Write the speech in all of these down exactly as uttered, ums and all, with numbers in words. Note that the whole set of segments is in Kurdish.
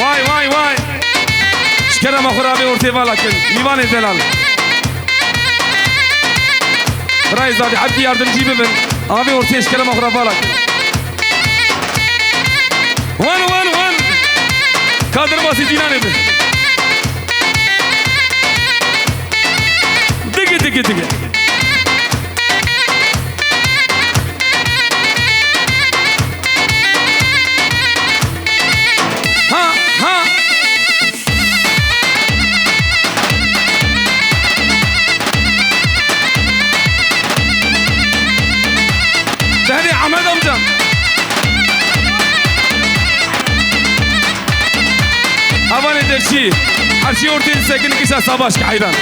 Vay, vay, vay. Ji kerema xwe re avê ortê vala kin. Mîvanê delal. Birayê Zadî Ebdî yardimcî bibin. Avê ortê ji kerema xwe re vala kin. Wan, wan, wan. Ka derbasî dîlanê bi. Dige, dige, dige. Ha, ha. Hadi Ahmet amcam. Havanê Derşî. Her şey ortaya sekin kişa savaş ki hayran.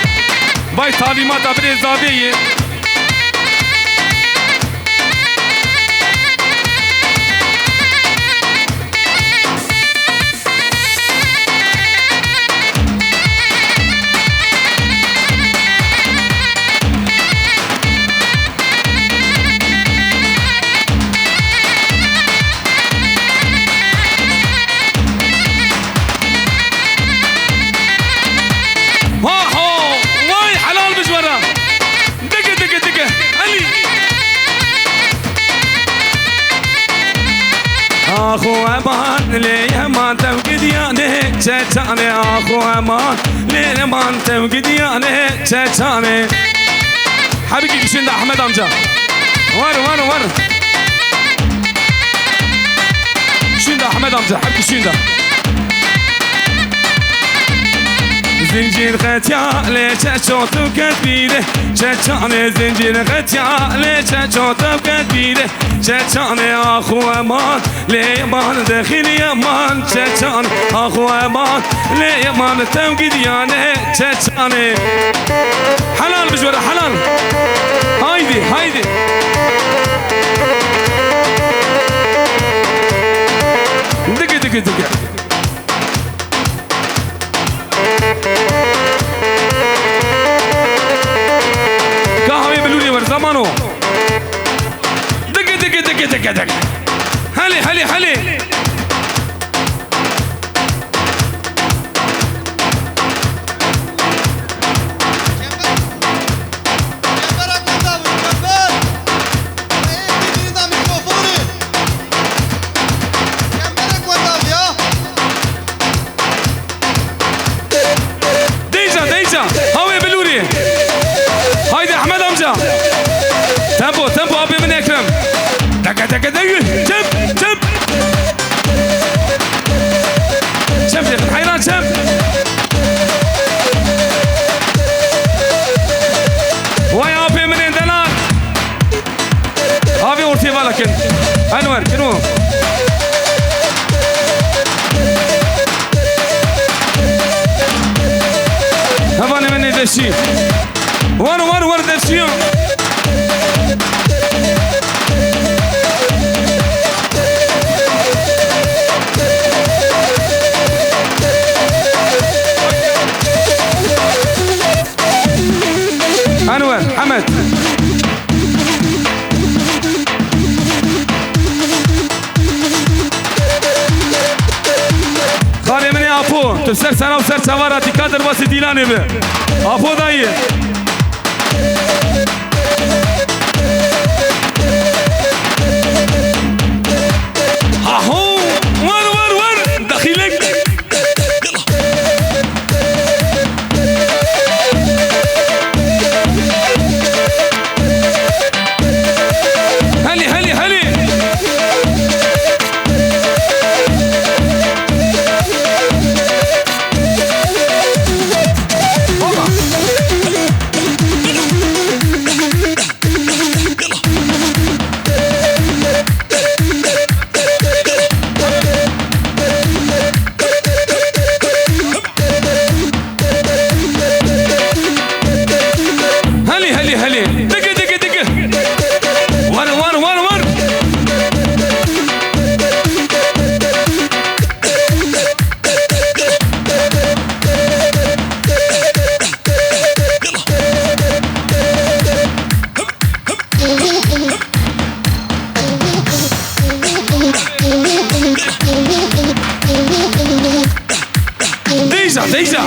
Vay talimata birê zavê ye. Vaho! Vay helal bi ji we re! Dike, dike, dike! Elî! Axo eman lê eman tev gidiyane çeçane, axo eman lê eman tev gidiyane çeçane. Hebikî kişin de Ahmet amca. War, war, war. Şunda Ahmet amca, hep şunda. Zincîr qetiya lê çeço tu ket bîre. Çeçanê zincîr qetiya lê çeço tu ket bîre. Çeçanê axu eman lê eman dexîlî eman. Çeçan axu eman lê eman tev gidiyane. Çeçanê. Helal bi ji we re, helal. Haydi, haydi. Dike, dike, dike. Kahve bilûrê wer zamano. Dike, dike, dike, dike, dike. Helê, helê, helê. Dêja, dêja. Hawê bilûrê. Haydi Ahmet amca. Tempo, tempo, apê min Ekrem. Teke, teke, teke. Çep, çep. Çep, çep. Heyran çep. Vay apê min ên delal. Avê ortê vala kin. Enwer, kino. Hevalê min ê Derşî. War, war, war Derşî ya. Enwer, Hemed. Xalê min ê Apo, tu ser sera û ser çava ra tîka derbasî dîlanê bi. Apo dayê. Aho, wer, wer, wer, dexîlek. Helî, helî, helî. Deyca.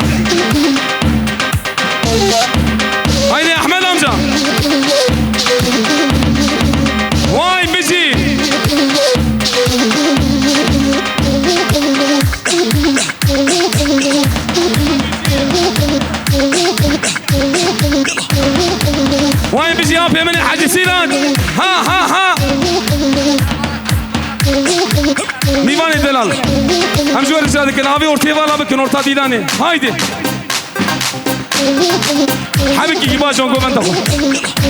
Haydi Ahmet amca. Vay bizi. Vay bizi apê min ê Hecî Sîlan. Ha, ha, ha. Mîvanê delal. Em ji we rica dikin, avê ortê vala bikin, orta dîlanê. Haydi. Hebikî giba jongo benda xwe.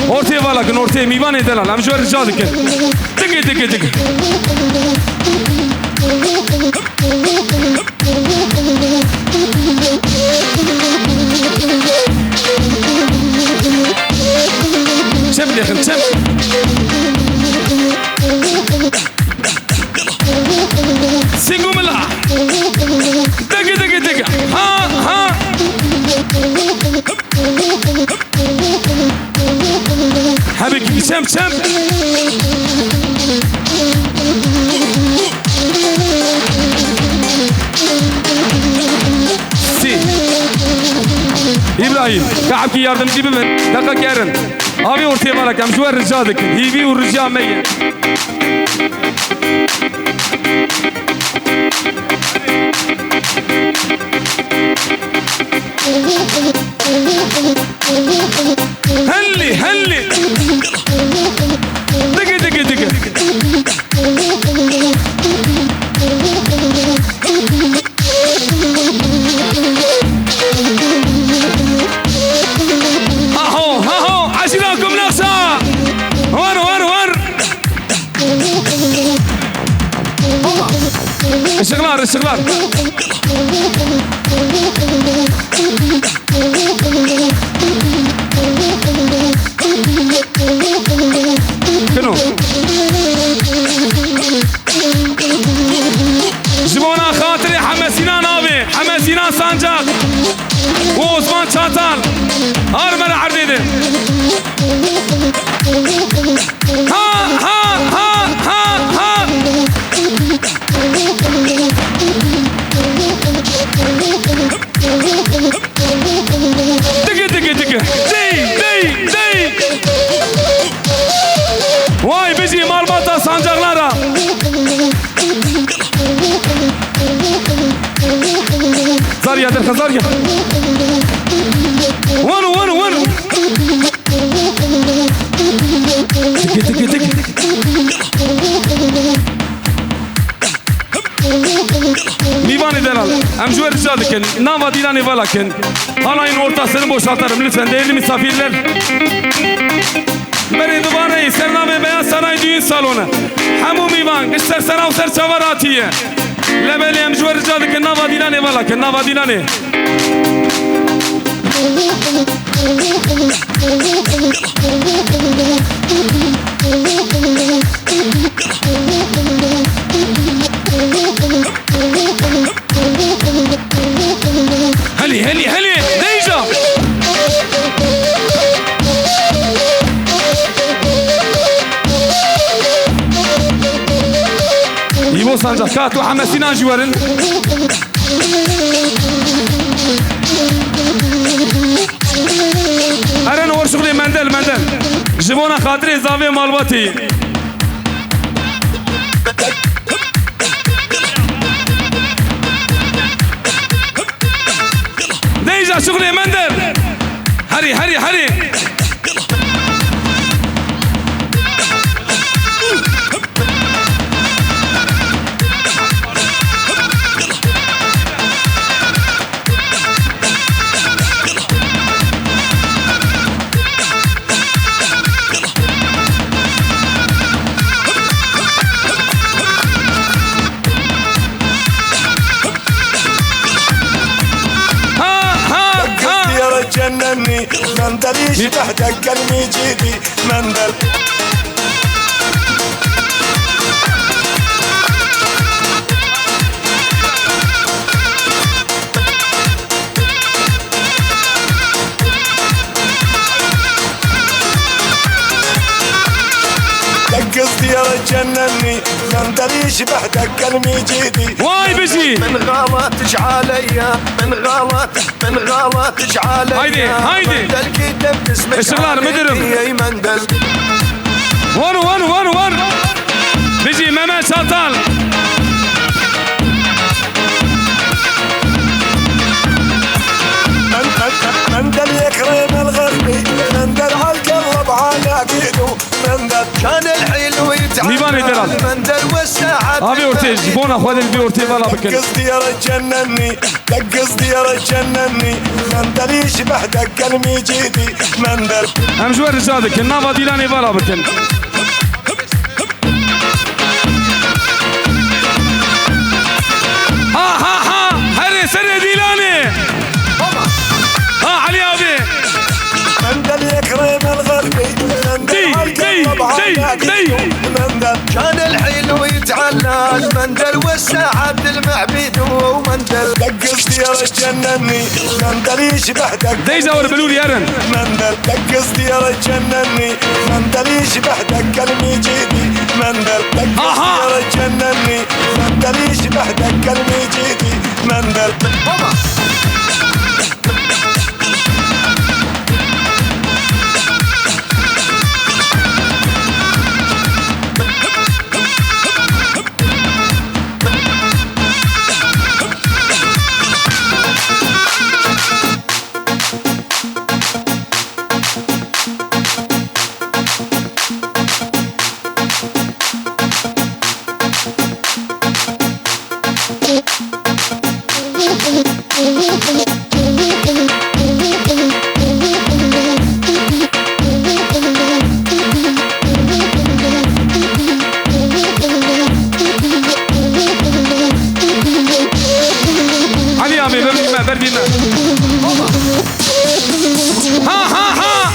Ortê vala kin, ortê mîvanê delal. Em ji we rica dikin. Dige, dige, dige. Çem dixin, çem. Singumila. Dege, dege, dege. Ha, ha. Hebekî çem çem. Sî. Îbrahîm, ka hebkî yardimcî bibin. Deqa kerin. Avê ortê vala kin, em ji we rica dikin. Hîvî û rica me ye. Hellî, hellî. Digi, digi, digi. Haho, haho, eşîra kum nexşa. War, war, war. Işıklar, ışıklar. Kino. Ji bona xatirê Heme Sînan avê, Heme Sînan Sancak û Osman Çatal, har me re erdê de. Ha, ha, ha, ha, ha. Digi, digi, digi. Dey, dey, dey. Vay, bijî malbata sancaqlara. Zarya derxe, zarya. Wan, wan, wan. Digi, digi, digi. Mîvanê delal, em ji we rica dikin, nava dîlanê vala kin. Alayın ortasını boşaltalım lütfen, değerli misafirler. Berê dubare ser navê Beyaz Saray Düğün Salonu. Hemû mîvan, giş ser sera û ser çavar hatiye. Lebelê em ji we rica dikin, nava dîlanê vala kin, nava dîlanê. Helî, helî, helî, deyca. Îbo Sancak, ka tu Heme Sînan jî werin. Eren Orşuklê mendel, mendel. Ji bona xatirê zavê malbatê. Deyca şuxlê mendel. Herî, herî, herî. Ha, ha, ha. Diyara cennemi, mendel iştah de gelmeyecekti, mendel. Kız diyara cennemi, Vay bijî. Haydi, haydi. Işıklar müdürüm. One, one, one, one. Bijî Mehmet Çatal. Mîvanê delal. Avê ortê, ji bona Xwedê li vê ortê vala bikin. Em ji we rica dikin, nava dîlanê vala bikin. Ha, ha, ha! Herê serê dîlanê! Ha, Elî abi! Dey, dey, dey, dey! Dey, Zewr, bi nûr yerin. Aha! Elî abi, ber bî me, ber bî me. Ha, ha, ha!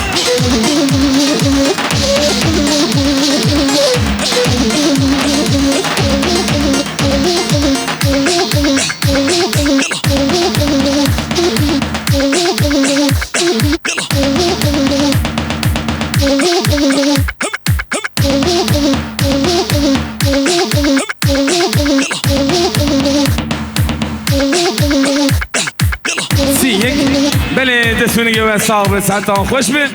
Sî yek. Belê, dest we nige we sax be, saetan xweş be.